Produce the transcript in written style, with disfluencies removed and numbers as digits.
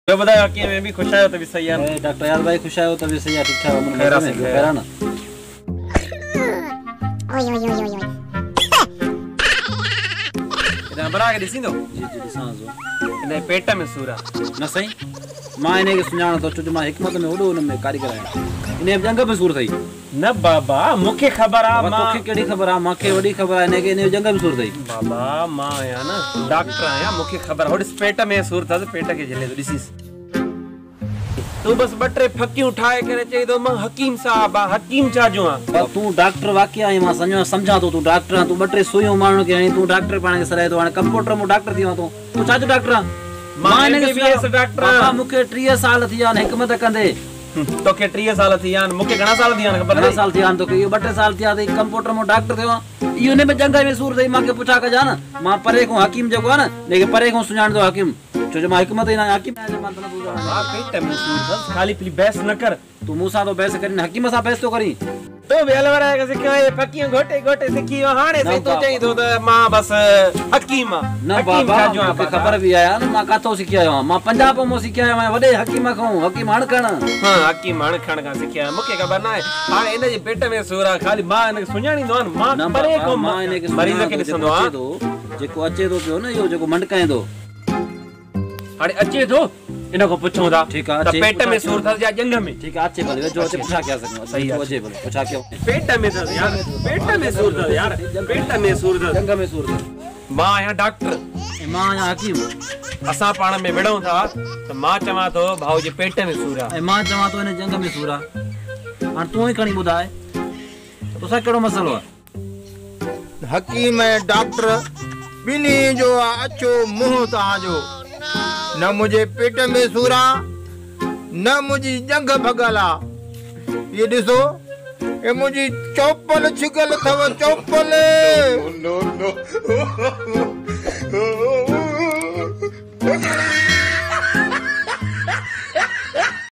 ٻيو ٻڌايو ڪيئن ۾ به خوش آهيو ته به صحيح آهي نه. ڊاڪٽر اياز ڀائي خوش آهيو ته به صحيح آهي ٺيڪ ٺاڪ امن خير آ مزي ۾ سائين ٻيو خير خير آ. آ نه. هن همراهه کي ڏسين ٿو؟ جي جي ڏسان ٿو. هن جي پيٽ ۾ سور آ. نه سائين مان انهي کي سڃاڻان ٿو ڇو جو مان حڪمت ۾ وڏو ان ۾ ڪاريگر آهيان. انهي جي ڄنگهه ۾ سور اٿئي. نه بابا مونکي خبر آ بابا مان. توکي ڪهڙي خبر آ مانکي وڏي خبر آ انهي کي انهي جي ڄنگهه ۾ سور اٿئي. بابا مان آهيان نه ڊاڪٽر آهيان مونکي خبر آ هو ڏس پيٽ ۾ سور اٿس پيٽ کي جهلي ٿو ڏسيس. تون بس ٻه ٽي ڦڪيون ٺاهي ڪري چئي ٿو مان حڪيم صاحب آ حڪيم ڇا جو آن. بابا تون ڊاڪٽر واقعي آهين مان سمجهان سمجهان ٿو تون ڊاڪٽر آن تون ٻه ٽي سوئيون ماڻهن کي هڻي تون ڊاڪٽر پاڻ کي سڏائي ٿو هاڻي ڪمپوٽر مون ڊاڪٽر ٿي ويو آن تون تون ڇا جو ڊاڪٽر آن مان مان ايم هن بي کي بي ايس سڃاڻان ڊاڪٽر بابا آن. مونکي 30 سال ٿي ويا آهن حڪمت ڪندي. توکي 30 سال ٿي ويا آهن مونکي گهڻا سال ٿي ويا آهن خبر گهڻا اٿئي. سال ٿي ويا آهن توکي اهو ٻه ٽي سال ٿيا اٿئي ڪمپوٽر مون ڊاڪٽر ٿيو آن اهو هن ۾ ڄنگهه ۾ سور اٿئي مانکي پڇا ڪجان نه مان پري کان حڪيم جيڪو آهي نه هن کي پري کان سڃاڻندو حڪيم ڇو جو مان حڪمت ئي نه آهيان حڪيم آهيان جو مان ته نٿو بابا ڄاڻان. پيٽ ۾ سور اٿس خالي پلي بحث نه ڪر. تون مون سان ٿو بحث ڪرين حڪيم سان بحث ٿو ڪرين. تون به الورائي کان سکيو آهين، ڦڪيون گهوٽي گهوٽي سکي ويو هاڻي نه سائين تون بابا. چئين ٿو ته مان بس حڪيم آن. نه حڪيم بابا ڇا جو آن مون کي بابا. خبر به آهي نه مان ڪاٿو سکي آيو آهيان مان پنجاب مان سکي آيو آهيان وڏي حڪيم کان حڪيم هڻ کڻ. ها حڪيم هڻ کڻ کان سکي آيو آهيان مون کي خبر ناهي هاڻي ان جي پيٽ ۾ سور آهي خالي مان هن کي سڃاڻيندو آهيان مان نه پري بابا کان مان هن کي مريض سڃاڻان کي ٿو جيڪو ڏسندو اچي آهيان. ٿو جيڪو اچي ٿو پيو نه اهو جيڪو منڊڪائين ٿو. هاڻي اچي ٿو ان کان پڇون ٿا ٺيڪ آ ته اچي پيٽ پڇا ۾ ڪيون. سور اٿس يا ڄنگهه ۾. ٺيڪ آ اچي ڀلي ويجهو اچي اچي پڇا ڪيا سگهون صحيح ويجهو آ اچي ڀلي پڇا ڪيون. پيٽ ۾ اٿس يار پيٽ ۾ سور اٿس يار پيٽ ۾ سور اٿس. ڄنگهه ۾ سور اٿس. مان آهيان ڊاڪٽر. ۽ مان آهيان حڪيم. اسان پاڻ ۾ وڙهون ٿا ته مان چوان ٿو ڀائو جي پيٽ ۾ سور آ. ۽ مان چوان ٿو هن ڄنگهه ۾ سور آ. هاڻ تون ئي کڻي ٻڌاء ته توسان ڪهڙو مسئلو آ. حڪيم ۽ ڊاڪٽر ٻنهي جو آ اڇو منهن توهان جو. نه منهنجي پيٽ ۾ سور آ نه منهنجي ڄنگهه ڀڳل آ. هي ڏسو هي منهنجي چوپل ڇڳل اٿو چوپل.